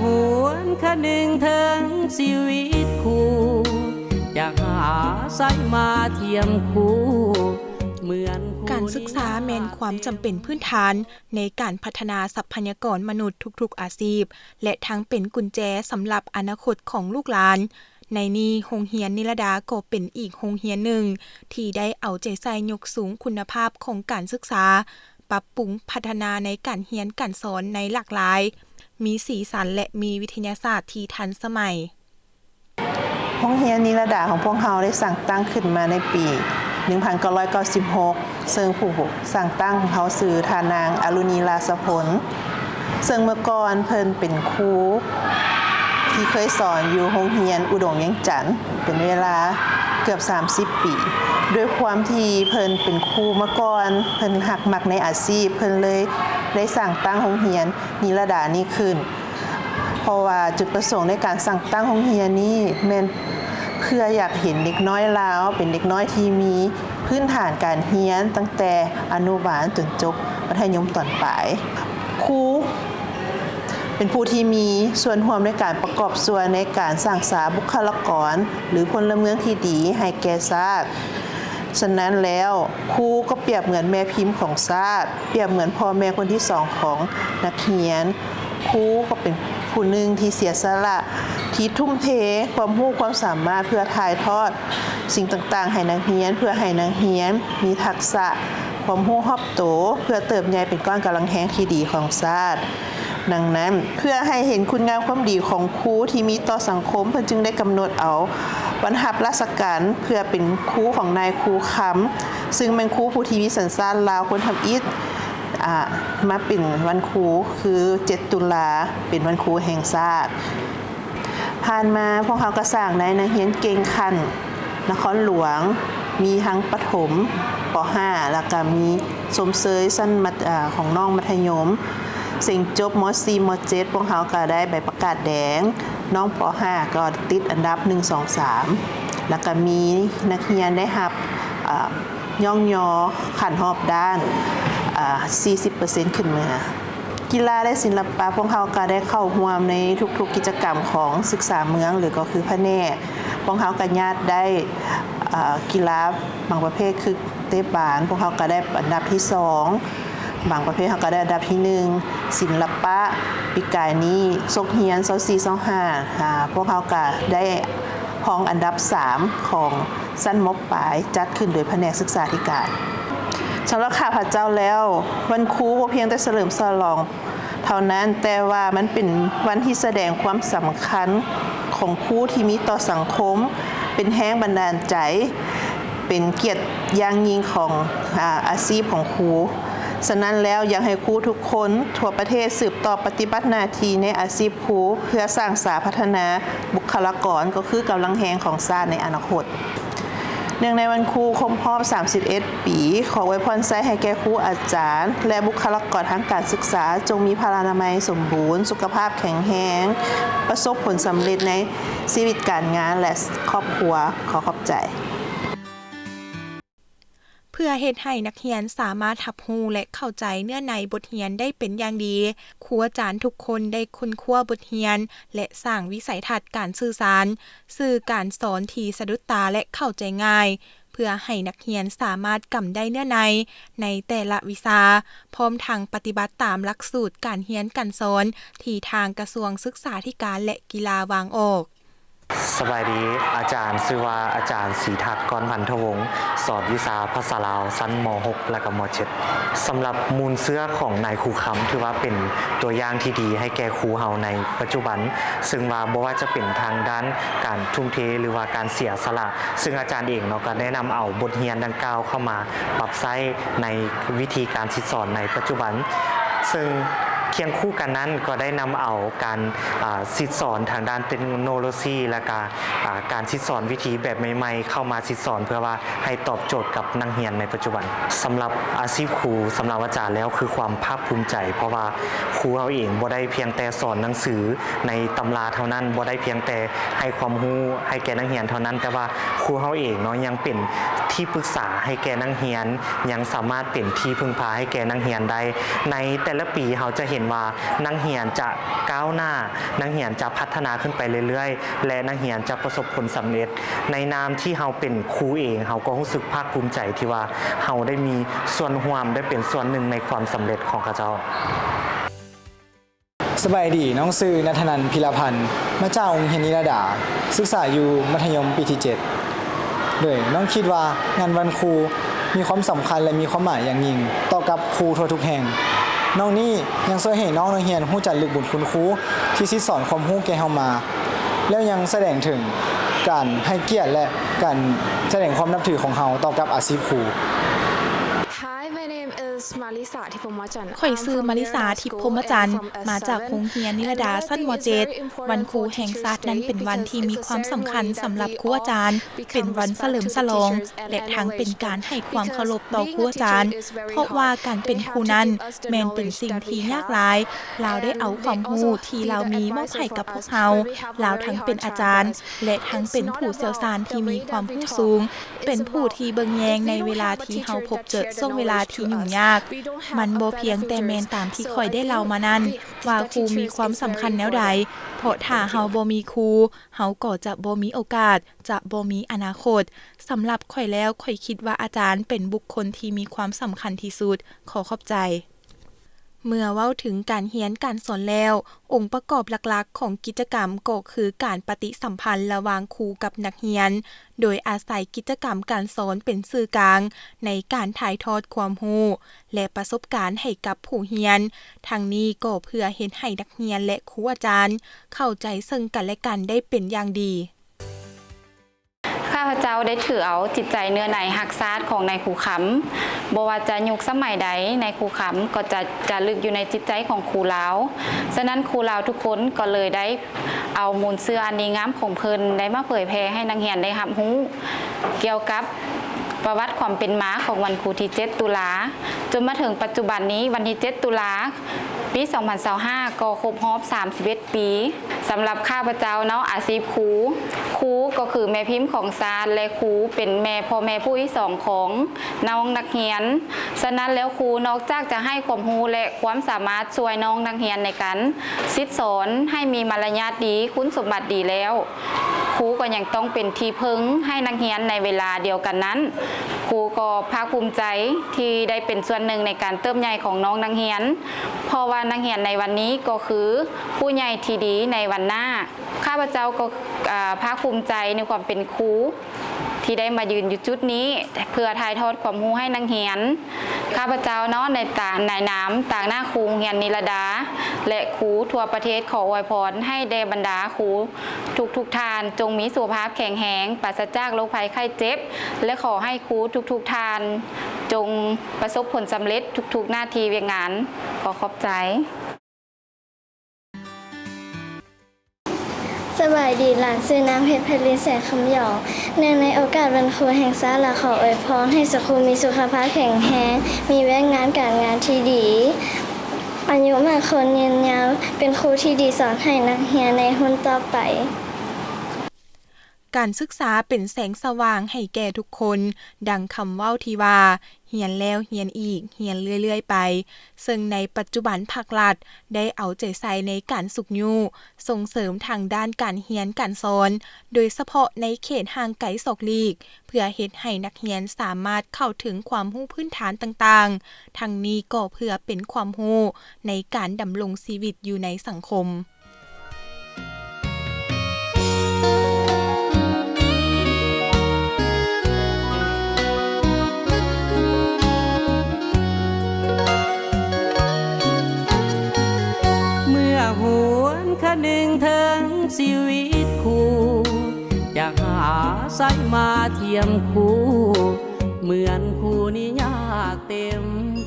ຄວນຄະນຶງເຖິງຊີວິດຄູ່ ຈະຫາໃສມາທຽມຄູ່ ເໝືອນຄູ່ ການສຶກສາແມ່ນຄວາມຈຳເປັນພື້ນຖານໃນການພັດທະນາຊັບພະຍາກອນມະນຸດທຸກໆອາຊີບ ແລະ ທັງເປັນກຸນແຈສຳລັບອະນາຄົດຂອງລູກຫຼານ. ໃນນີ້ ໂຮງຮຽນນິລະດາກໍເປັນອີກໂຮງຮຽນໜຶ່ງທີ່ໄດ້ເອົາໃຈໃສ່ຍົກສູງຄຸນນະພາບຂອງການສຶກສາ, ປັບປຸງພັດທະນາໃນການຮຽນການສອນໃນຫຼາກຫຼາຍ, ມີສີສັນ ແລະ ມີວິທະຍາສາດທີ່ທັນສະໄໝ. ໂຮງຮຽນນິລະດາຂອງພວກເຮົາໄດ້ສ້າງຕັ້ງຂຶ້ນມາໃນປີໜຶ່ງພັນເກົ້າຮ້ອຍເກົ້າສິບຫົກ ເຊິ່ງຜູ້ສ້າງຕັ້ງຂອງເຮົາຊື່ທ່ານນາງ ອາລຸນີ ລາຊະພົນ ເຊິ່ງເມື່ອກ່ອນເພິ່ນເປັນຄູທີ່ເຄີຍສອນຢູ່ໂຮງຮຽນອຸດົງວຽງຈັນ ເປັນເວລາເກືອບສາມສິບປີ. ດ້ວຍຄວາມທີ່ເພິ່ນເປັນຄູມາກ່ອນ, ເພິ່ນຮັກມັກໃນອາຊີບ, ເພິ່ນເລີຍໄດ້ສ້າງຕັ້ງໂຮງຮຽນນິລະດານີ້ຂຶ້ນ. ເພາະວ່າຈຸດປະສົງໃນການສ້າງຕັ້ງໂຮງຮຽນນີ້ແມ່ນເພື່ອຢາກເຫັນເດັກນ້ອຍລາວເປັນເດັກນ້ອຍທີ່ມີພື້ນຖານການຮຽນຕັ້ງແຕ່ອະນຸບານຈົນຈົບມັດທະຍົມຕອນປາຍ. ຄູເປັນຜູ້ທີ່ມີສ່ວນຮ່ວມໃນການປະກອບສ່ວນໃນການສ້າງສາບຸກຄະລາກອນ ຫຼື ພົນລະເມືອງທີ່ດີໃຫ້ແກ່ຊາດ. ສະນັ້ນແລ້ວ, ຄູກໍປຽບເໝືອນແມ່ພິມຂອງຊາດ, ປຽບເໝືອນພໍ່ແມ່ຄົນທີສອງຂອງນັກຮຽນ. ຄູກໍເປັນຜູ້ໜຶ່ງທີ່ເສຍສະຫຼະ, ທີ່ທຸ່ມເທຄວາມຮູ້ຄວາມສາມາດເພື່ອຖ່າຍທອດສິ່ງຕ່າງໆໃຫ້ນັກຮຽນ, ເພື່ອໃຫ້ນັກຮຽນມີທັກສະຄວາມຮູ້ຮອບໂຕ, ເພື່ອເຕີບໃຫຍ່ເປັນກ້ອນກຳລັງແຮງທີ່ດີຂອງຊາດ. ດັ່ງນັ້ນ, ເພື່ອໃຫ້ເຫັນຄຸນງາມຄວາມດີຂອງຄູທີ່ມີຕໍ່ສັງຄົມ, ເພິ່ນຈຶ່ງໄດ້ກຳນົດເອົາວັນຮັບລາຊະການເພື່ອເປັນຄູຂອງນາຍຄູຄຳ, ຊຶ່ງແມ່ນຄູຜູ້ທີ່ມີສັນຊາດລາວຄົນທຳອິດ, ອາ, ມາເປັນວັນຄູ ຄື ເຈັດ ຕຸລາ ເປັນວັນຄູແຫ່ງຊາດ. ຜ່ານມາພວກເຮົາກໍສ້າງໄດ້ນັກຮຽນເກັ່ງຂັ້ນນະຄອນຫຼວງ, ມີທັງປະຖົມ ປໍຫ້າ ແລ້ວກໍມີຊົມເຊີຍຊັ້ນມັດ, ອາ, ຂອງນ້ອງມັດທະຍົມ. ເສັງຈົບ ມໍສີ່ ມໍເຈັດ ພວກເຮົາກໍໄດ້ໃບປະກາດແດງ, ນ້ອງ ປໍຫ້າ ກໍຕິດອັນດັບໜຶ່ງ ສອງ ສາມ ແລ້ວກໍມີນັກຮຽນໄດ້ຮັບ, ອາ, ຍ້ອງຍໍຂັ້ນຮອບດ້ານ, ອາ, ສີ່ສິບເປີເຊັນຂຶ້ນເມືອ. ກິລາ ແລະ ສິນລະປະ ພວກເຮົາກໍໄດ້ເຂົ້າຮ່ວມໃນທຸກໆກິດຈະກຳຂອງສຶກສາເມືອງ ຫຼື ກໍຄືພະແນກ. ພວກເຮົາກໍຍາດໄດ້, ເອີ, ກິລາບາງປະເພດຄືເຕະບານ, ພວກເຮົາກໍໄດ້ອັນດັບທີສອງ, ບາງປະເພດເຮົາກໍໄດ້ອັນດັບທີໜຶ່ງ. ສິນລະປະ ປີກາຍນີ້ສົກຮຽນ ຊາວສີ່ ຊາວຫ້າ, ອາ, ພວກເຮົາກໍໄດ້ຮອງອັນດັບສາມຂອງ ຊັ້ນ ມ.ປາຍ ຈັດຂຶ້ນໂດຍພະແນກສຶກສາທິການ. ສຳລັບຂ້າພະເຈົ້າແລ້ວ, ວັນຄູບໍ່ພຽງແຕ່ສະເຫຼີມສະຫຼອງເທົ່ານັ້ນ, ແຕ່ວ່າມັນເປັນວັນທີ່ສະແດງຄວາມສຳຄັນຂອງຄູທີ່ມີຕໍ່ສັງຄົມ, ເປັນແຮງບັນດານໃຈ, ເປັນກຽດຢ່າງຍິ່ງຂອງ, ອາ, ອາຊີບຂອງຄູ. ສະນັ້ນແລ້ວ, ຢາກໃຫ້ຄູທຸກຄົນທົ່ວປະເທດສືບຕໍ່ປະຕິບັດໜ້າທີ່ໃນອາຊີບຄູ ເພື່ອສ້າງສາພັດທະນາບຸກຄະລາກອນ, ກໍຄືກຳລັງແຮງຂອງຊາດໃນອະນາຄົດ. ເນື່ອງໃນວັນຄູຄົບຮອບສາມສິບເອັດປີ, ຂໍອວຍພອນໄຊໃຫ້ແກ່ຄູອາຈານ ແລະ ບຸກຄະລາກອນທາງການສຶກສາ ຈົ່ງມີພະລານາໄມສົມບູນ, ສຸຂະພາບແຂງແຮງ, ປະສົບຜົນສຳເລັດໃນຊີວິດການງານ ແລະ ຄອບຄົວ. ຂໍຂອບໃຈ. ເພື່ອເຮັດໃຫ້ນັກຮຽນສາມາດຮັບຮູ້ ແລະ ເຂົ້າໃຈເນື້ອໃນບົດຮຽນໄດ້ເປັນຢ່າງດີ, ຄູອາຈານທຸກຄົນໄດ້ຄົ້ນຄວ້າບົດຮຽນ ແລະ ສ້າງວິໄສທັດການສື່ສານ, ສື່ການສອນທີ່ສະດຸດຕາ ແລະ ເຂົ້າໃຈງ່າຍ, ເພື່ອໃຫ້ນັກຮຽນສາມາດກຳໄດ້ເນື້ອໃນໃນແຕ່ລະວິຊາ, ພ້ອມທັງປະຕິບັດຕາມຫຼັກສູດການຮຽນການສອນທີ່ທາງກະຊວງສຶກສາທິການ ແລະ ກິລາວາງອອກ. ສະບາຍດີ, ອາຈານຊື່ວ່າອາຈານສີທັດ ກອນພັນທະວົງ, ສອນວິຊາພາສາລາວຊັ້ນ ມໍຫົກ ແລະ ກໍ ມໍເຈັດ. ສຳລັບມູນເຊື້ອຂອງນາຍຄູຄຳ ຖືວ່າເປັນຕົວຢ່າງທີ່ດີໃຫ້ແກ່ຄູເຮົາໃນປັດຈຸບັນ, ເຊິ່ງວ່າບໍ່ວ່າຈະເປັນທາງດ້ານການທຸ່ມເທ ຫຼືວ່າການເສຍສະຫຼະ, ເຊິ່ງອາຈານເອງເນາະ ກໍໄດ້ນຳເອົາບົດຮຽນດັ່ງກ່າວເຂົ້າມາປັບໃຊ້ໃນວິທີການສິດສອນໃນປັດຈຸບັນ, ເຊິ່ງຄຽງຄູ່ກັນນັ້ນ ກໍໄດ້ນຳເອົາການ, ອາ, ສິດສອນທາງດ້ານເຕັກໂນໂລຊີ ແລະ ກະ ອາ, ການສິດສອນວິທີແບບໃໝ່ໆ ເຂົ້າມາສິດສອນ ເພື່ອວ່າໃຫ້ຕອບໂຈດກັບນັກຮຽນໃນປັດຈຸບັນ. ສຳລັບອາຊີບຄູ, ສຳລັບອາຈານແລ້ວ ຄືຄວາມພາກພູມໃຈ, ເພາະວ່າຄູເຮົາເອງບໍ່ໄດ້ພຽງແຕ່ສອນໜັງສືໃນຕຳລາເທົ່ານັ້ນ, ບໍ່ໄດ້ພຽງແຕ່ໃຫ້ຄວາມຮູ້ໃຫ້ແກ່ນັກຮຽນເທົ່ານັ້ນ, ແຕ່ວ່າຄູເຮົາເອງເນາະ ຍັງເປັນທີ່ປຶກສາໃຫ້ແກ່ນັກຮຽນ, ຍັງສາມາດເປັນທີ່ເພິ່ງພາໃຫ້ແກ່ນັກຮຽນໄດ້. ໃນແຕ່ລະປີເຮົາຈະເຫັນ ນວ່ານັກຮຽນຈະກ້າວໜ້າ, ນັກຮຽນຈະພັດທະນາຂຶ້ນໄປເລື້ອຍໆ ແລະ ນັກຮຽນຈະປະສົບຜົນສຳເລັດ. ໃນນາມທີ່ເຮົາເປັນຄູເອງ, ເຮົາກໍຮູ້ສຶກພາກພູມໃຈທີ່ວ່າເຮົາໄດ້ມີສ່ວນຮ່ວມ, ໄດ້ເປັນສ່ວນໜຶ່ງໃນຄວາມສຳເລັດຂອງເຂົາເຈົ້າ. ສະບາຍດີ, ນ້ອງຊື່ ນັດທະນັນ ພິລະພັນ ມາຈາກໂຮງຮຽນນິລະດາ, ສຶກສາຢູ່ມັດທະຍົມປີທີເຈັດ. ໂດຍນ້ອງຄິດວ່າງານວັນຄູມີຄວາມສຳຄັນ ແລະ ມີຄວາມໝາຍຢ່າງຍິ່ງຕໍ່ກັບຄູທົ່ວທຸກແຫ່ງ. ນອກນີ້ຍັງຊ່ວຍໃຫ້ນ້ອງນັກຮຽນຮູ້ຈັກລຶກບຸນຄຸນຄູທີ່ສິດສອນຄວາມຮູ້ແກ່ເຮົາມາ, ແລ້ວຍັງສະແດງເຖິງການໃຫ້ກຽດ ແລະ ການສະແດງຄວາມນັບຖືຂອງເຮົາຕໍ່ກັບອາຊີບຄູ. ຂ້ອຍຊື່ມາລິສາ ທິບພົມມະຈັນ ມາຈາກໂຮງຮຽນນິລະດາຊັ້ນ ມໍເຈັດ. ວັນຄູແຫ່ງຊາດນັ້ນເປັນວັນທີ່ມີຄວາມສຳຄັນສຳລັບຄູອາຈານ, ເປັນວັນສະເຫຼີມສະຫຼອງ ແລະ ທັງເປັນການໃຫ້ຄວາມເຄົາລົບຕໍ່ຄູອາຈານ, ເພາະວ່າການເປັນຄູນັ້ນແມ່ນເປັນສິ່ງທີ່ຍາກຫຼາຍ. ລາວໄດ້ເອົາຄວາມຮູ້ທີ່ລາວມີມອບໃຫ້ກັບພວກເຮົາ. ລາວທັງເປັນອາຈານ ແລະ ທັງເປັນຜູ້ຊ່ຽວຊານທີ່ມີຄວາມຮູ້ສູງ. ເປັນຜູ້ທີ່ເບິ່ງແຍງໃນເວລາທີ່ເຮົາພົບເຈີຊ່ວງເວລາທີ່ຫຍຸ້ງຍາກ. ມັນບໍ່ພຽງແຕ່ແມ່ນຕາມທີ່ຂ້ອຍໄດ້ເລົ່າມານັ້ນ ວ່າຄູມີຄວາມສຳຄັນແນວໃດ, ເພາະຖ້າເຮົາບໍ່ມີຄູ, ເຮົາກໍຈະບໍ່ມີໂອກາດ, ຈະບໍ່ມີອະນາຄົດ. ສຳລັບຂ້ອຍແລ້ວ, ຂ້ອຍຄິດວ່າອາຈານເປັນບຸກຄົນທີ່ມີຄວາມສຳຄັນທີ່ສຸດ. ຂໍຂອບໃຈ. ເມື່ອເວົ້າເຖິງການຮຽນການສອນແລ້ວ, ອົງປະກອບຫຼັກໆຂອງກິດຈະກຳກໍຄືການປະຕິສຳພັນລະຫວ່າງຄູກັບນັກຮຽນ, ໂດຍອາໄສກິດຈະກຳການສອນເປັນສື່ກາງໃນການຖ່າຍທອດຄວາມຮູ້ ແລະ ປະສົບການໃຫ້ກັບຜູ້ຮຽນ. ທັງນີ້ກໍເພື່ອເຮັດໃຫ້ນັກຮຽນ ແລະ ຄູອາຈານເຂົ້າໃຈເຊິ່ງກັນແລະກັນໄດ້ເປັນຢ່າງດີ. ຂ້າພະເຈົ້າໄດ້ຖືເອົາຈິດໃຈເນື້ອໃນຮັກຊາດຂອງນາຍຄູຄຳ. ບໍ່ວ່າຈະຍຸກສະໄໝໃດ, ນາຍຄູຄຳກໍຈະຈາລຶກຢູ່ໃນຈິດໃຈຂອງຄູລາວ. ສະນັ້ນ, ຄູລາວທຸກຄົນກໍເລີຍໄດ້ເອົາມູນເຊື້ອອັນດີງາມຂອງເພິ່ນໄດ້ມາເຜີຍແຜ່ໃຫ້ນັກຮຽນໄດ້ຮັບຮູ້ ກ່ຽວກັບປະຫວັດຄວາມເປັນມາຂອງວັນຄູທີເຈັດຕຸລາ ຈົນມາເຖິງປັດຈຸບັນນີ້, ວັນທີເຈັດຕຸລາ ປີສອງພັນຊາວຫ້າ ກໍຄົບຮອບສາມສິບເອັດປີ. ສຳລັບຂ້າພະເຈົ້າເນາະ, ອາຊີບຄູ, ຄູກໍຄືແມ່ພິມຂອງຊາດ ແລະ ຄູເປັນແມ່, ພໍ່ແມ່ຜູ້ທີສອງຂອງນ້ອງນັກຮຽນ. ສະນັ້ນແລ້ວ, ຄູນອກຈາກຈະໃຫ້ຄວາມຮູ້ ແລະ ຄວາມສາມາດຊ່ວຍນ້ອງນັກຮຽນໃນການສິດສອນໃຫ້ມີມາລະຍາດດີ, ຄຸນສົມບັດດີແລ້ວ, ຄູກໍຍັງຕ້ອງເປັນທີ່ເພິ່ງໃຫ້ນັກຮຽນ. ໃນເວລາດຽວກັນນັ້ນ, ຄູກໍພາກພູມໃຈທີ່ໄດ້ເປັນສ່ວນໜຶ່ງໃນການເຕີບໃຫຍ່ຂອງນ້ອງນັກຮຽນ, ເພາະວ່ານັກຮຽນໃນວັນນີ້ກໍຄືຜູ້ໃຫຍ່ທີ່ດີໃນວັນໜ້າ. ຂ້າພະເຈົ້າກໍ ອາ ພາກພູມໃຈໃນຄວາມເປັນຄູ ທີ່ໄດ້ມາຢືນຢູ່ຈຸດນີ້ ເພື່ອຖ່າຍທອດຄວາມຮູ້ໃຫ້ນັກຮຽນ. ຂ້າພະເຈົ້າເນາະ ໃນຕາ ໃນນາມຕາງໜ້າຄູໂຮງຮຽນນິລະດາ ແລະ ຄູທົ່ວປະເທດ ຂໍອວຍພອນໃຫ້ແດ່ບັນດາຄູທຸກໆທ່ານ ຈົ່ງມີສຸຂະພາບແຂງແຮງ, ປາສະຈາກໂລກໄພໄຂ້ເຈັບ ແລະ ຂໍໃຫ້ຄູທຸກໆທ່ານ ຈົ່ງປະສົບຜົນສຳເລັດທຸກໆໜ້າທີ່ວຽກງານ. ຂໍຂອບໃຈ. ສະບາຍດີ, ຫຼານຊື່ນາງ ເພັດໄພລິນ ແສງຄຳຢອງ. ເນື່ອງໃນໂອກາດວັນຄູແຫ່ງຊາດ, ລາວຂໍອວຍພອນໃຫ້ສຸຄູມີສຸຂະພາບແຂງແຮງ, ມີວຽກງານການງານທີ່ດີ, ອາຍຸໝັ້ນຄົງຍືນຍາວ, ເປັນຄູທີ່ດີສອນໃຫ້ນັກຮຽນໃນຮຸ່ນຕໍ່ໄປ. ການສຶກສາເປັນແສງສະຫວ່າງໃຫ້ແກ່ທຸກຄົນ, ດັ່ງຄຳເວົ້າທີ່ວ່າ, ຮຽນແລ້ວຮຽນອີກ, ຮຽນເລື້ອຍໆໄປ. ເຊິ່ງໃນປັດຈຸບັນພາກລັດໄດ້ເອົາໃຈໃສ່ໃນການຊຸກຍູ້, ສົ່ງເສີມທາງດ້ານການຮຽນການສອນ, ໂດຍສະເພາະໃນເຂດຫ່າງໄກສອກຫຼີກ, ເພື່ອເຮັດໃຫ້ນັກຮຽນສາມາດເຂົ້າເຖິງຄວາມຮູ້ພື້ນຖານຕ່າງໆ, ທັງນີ້ກໍເພື່ອເປັນຄວາມຮູ້ໃນການດຳລົງຊີວິດຢູ່ໃນສັງຄົມ. ເມື່ອຫວນຄະນຶງເຖິງຊີວິດຄູ, ຈະຫາໃສມາທຽມຄູ, ເໝືອນຄູນີ້ຍາກເຕັມ